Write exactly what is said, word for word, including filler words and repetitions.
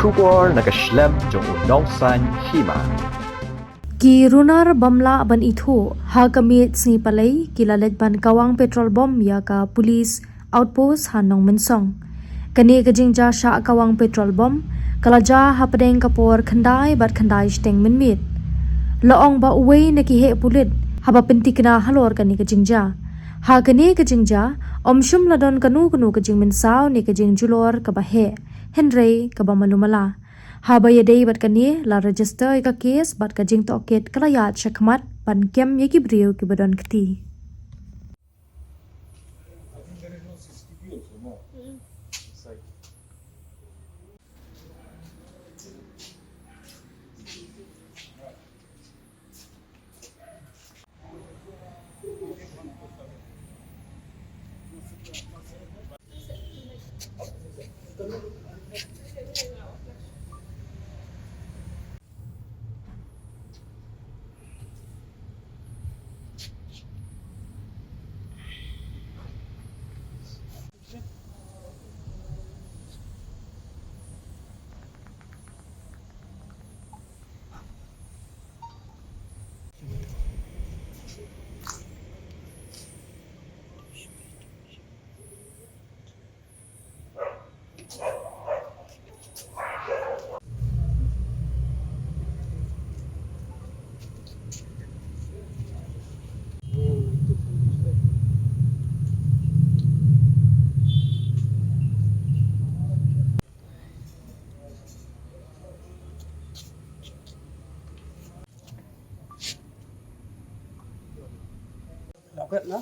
Khubor na ka shlem jong u nongsan hima. Ki runar bym lah ban ithuh ha ka miet sngi Palei ki la leit ban kawang petrol bom ïa ka police outpost ha Nongmensong. Kane ka jingjia shah kawang petrol bom ka la jia hapdeng ka por khyndai bad khyndai shiteng mynmiet. La ong ba uwei na ki heh pulit haba pyntikna halor kane ka jingjia. Ha kane ka jingjia ym shym la don kano kano ka jingmynsaw ne ka jingjulor kaba heh, hynrei kaba malu mala. Haba ïadei bad kane, la register ïa ka case bad ka jingtohkit ka la ïaid shakhmat ban kem ïa ki briew kiba don kti. Dapat na?